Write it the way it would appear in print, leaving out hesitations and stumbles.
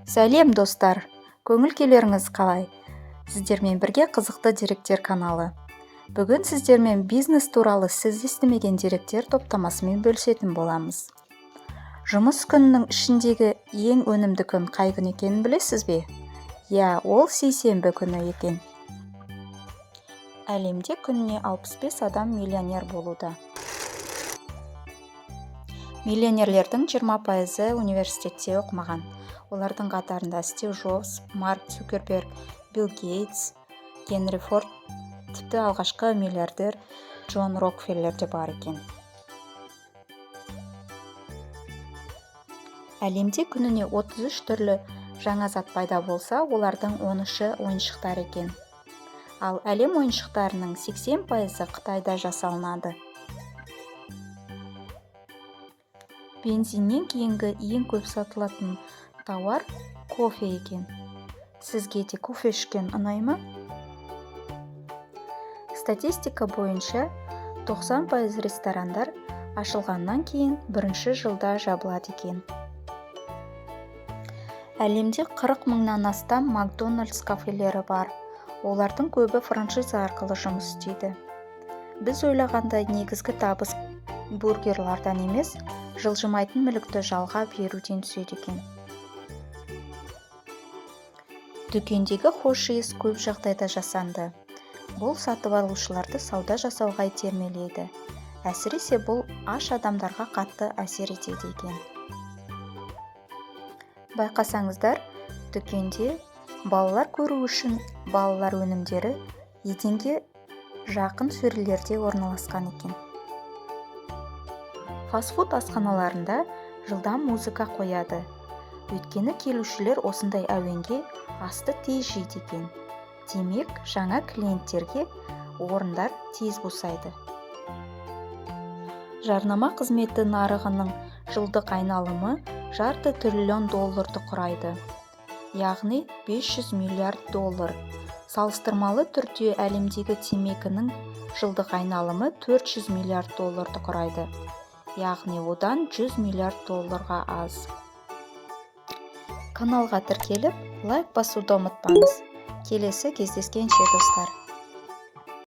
Сәлем, достар! Көңіл күйлеріңіз қалай? Сіздермен бірге «Қызықты деректер» каналы. Бүгін сіздермен бизнес туралы сіз естімеген деректер топтамасымен бөлісетін боламыз. Жұмыс күнінің ішіндегі ең өнімді күн қай күн екенін білесіз бе? Иә, ол сейсенбі күні екен. Әлемде күніне 65 адам миллионер болуда. Миллионерлердің 20%-ы университетте оқымаған. Олардың қатарында Стив Джобс, Марк Цукерберг, Билл Гейтс, Генри Форд, тіпті алғашқы миллиардер Джон Рокфеллер де бар екен. Әлемде күніне 33 түрлі жаңа зат пайда болса, олардың 13-і ойыншықтар екен. Ал әлем ойыншықтарының 80%-ы Қытайда жасалынады. Бензиннен кейінгі ең көп сатылатын тауар кофе екен. Сізге де кофе ішкен ұнай ма? Статистика бойынша, 90% ресторандар ашылғаннан кейін бірінші жылда жабылады екен. Әлемде 40 мыңнан астам Макдональдс кафелері бар. Олардың көбі франшиза арқылы жұмыс істейді. Біз ойлағандай, негізгі табыс бургерлардан емес, жылжымайтын мүлікті жалға беруден түседі екен. Дүкендегі хош иіс көп жағдайда жасанды. Бұл сатып алушыларды сауда жасауға итермелейді. Әсіресе бұл аш адамдарға қатты әсер етеді екен. Байқасаңыздар, дүкенде балалар көру үшін балалар өнімдері еденге жақын сөрелерде орналасқан екен. Фастфуд асханаларында жылдам музыка қояды, өйткені келушілер осындай әуенге асты тез жейді екен. Демек, жаңа клиенттерге орындар тез босайды. Жарнама қызметі нарығының жылдық айналымы жарты триллион долларды құрайды, яғни 500 миллиард доллар. Салыстырмалы түрде, әлемдегі темекінің жылдық айналымы 400 миллиард долларды құрайды, яғни одан 100 миллиард долларға аз. Каналға тіркеліп, лайк басуды ұмытпаңыз. Келесі кездескенше, достар!